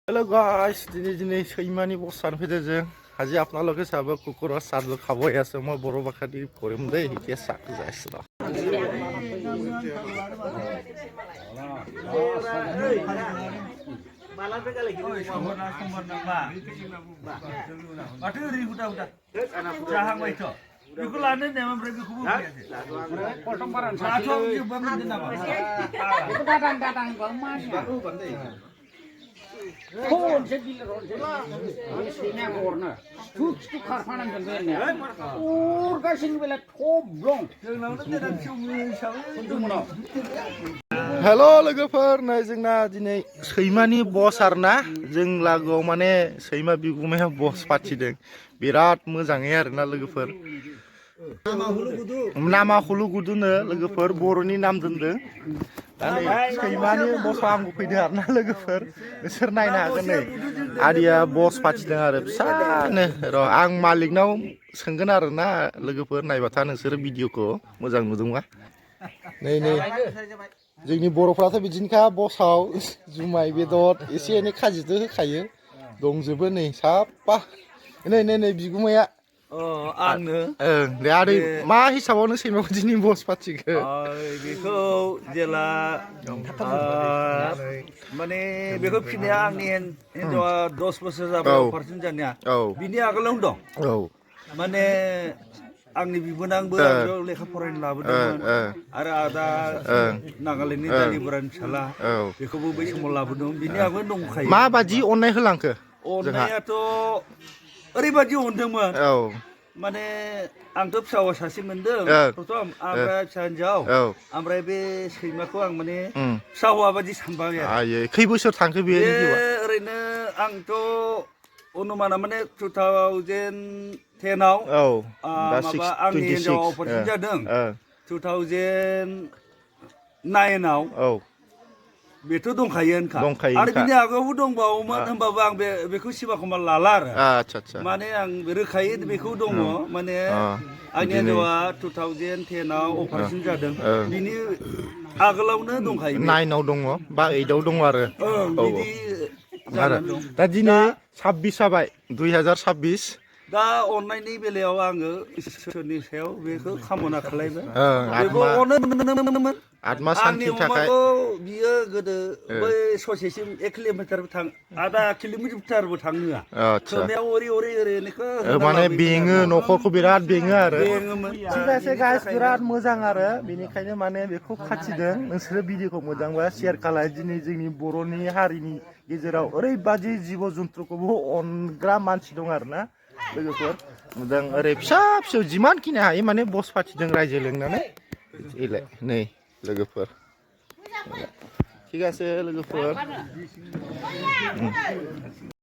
Hello guys, दिनै सैमानि बस जानो फैदों जों আজি আপোনালোকে চাব কুকুৰৰ চাদৰ খাবই আছে মই বৰ ভাষাটি কৰিম দেই এতিয়া চাক যাইছো Phone sẽ đi là rồi sẽ nhà gòn nè chút chút khát phan ăn gần bên nè ủa cái sinh về là thôm long Hello लोगोफोर नै जोंना दिनै सैमानि बस आरोना जों लागोआव माने सैमा बिगुमाया बस फाथिदों बिराद मोजाङै आरोना लोगोफोर नामा हुलु गुदुनो लोगोफोर बर'नि नाम दोनदों दा नै सैमानि बसआ आंबो फैदों आरोना लोगोफोर नोंसोर नायनो हागोन नै आदिया बस फाथिदों आरो फिसानो र' आं मालिकनाव सोंगोन आरोना लोगोफोर नायबाथा नोंसोर भिडिअखौ मोजां नुदोंबा नै जोंनि बर'फ्राथ' बिदिनोखा बसआव जुमाय बेदर एसे एनै खाजिथ' होखायो दंजोबो नै साफा नै बिगुमाया आंनो दे आदै मा हिसाबाव नों सैमाखौ दिनै बस फाथिखो बेखौ जेला माने बेखौ फिनाया आंनि हिनजावा 10 बोसोर जाबाय अपारेसन जानाया बिनि आगोलावनो दं माने आंनि बिबोनांबो आंखौ लेखा फरायनो लाबोदोंमोन आरो आदा नागालेण्डनि दानि बोरानि फिसाला बेखौबो बै समाव लाबोदोंमोन बिनि आगोल दंखायो माबादि अननाय होलांखो अननायाथ' ओरैबादि अनदोंमोन माने आंथ' फिसा सासे मोनदों प्रथम ओमफ्राय फिसा हिनजाव ओमफ्राय बे सैमाखौ आं माने फिसा हौवा बायदि सानबाय आरो खै बोसोर थांखो बे ओरैनो आंथ' अनुमाना माने 2010 आव माबा आंनि हिनजावा अपारेसन जादों 2009 आव बेथ' दंखायोनोखा आरो बिनि आगोलावबो दंबावोमोन होमबाबो आं बेखौ सिमा खमा लाला आरो माने आं रोखायै बेखौ दङ माने आंनि हिनजावा 2010 आव अपारेसन जादों बिनि आगोलावनो दंखायो 9 आव दङ बा 8 आव दङ आरो बिदि जानानै दं दा दिनै 26 जाबाय 2026 दा अननायनि बेलायाव आङो इसोरनि सायाव बेखौ खामना खालायबाय बेखौ अनोमोन आत्मा आंनि शान्तिनि थाखाय अमाखौ बियो गोदो बै ससेसिम 1 किल'मिटारबो थां आधा किल'मिटारबो थांनो होआ खोमायाव ओरैनोखौ माने बेङो न'खरखौ बिराद बेङो आरो ठीक আছে गाइस बिराद मोजां आरो बेनिखायनो माने बेखौ फाथिदों नोंसोरो भिडिअखौ मोजांबा शेयार खालाय दिनै जोंनि बर'नि हारिनि गेजेराव ओरैबादि जिब जुन्थुखौबो अनग्रा मानसि दं आरोना लोगोफोर मोजां ओरै फिसा फिसौ जिमानखिनि हायो माने बस फाथिदों रायजो लेंनानै नै लोगोफोर ঠিক আছে लोगोफोर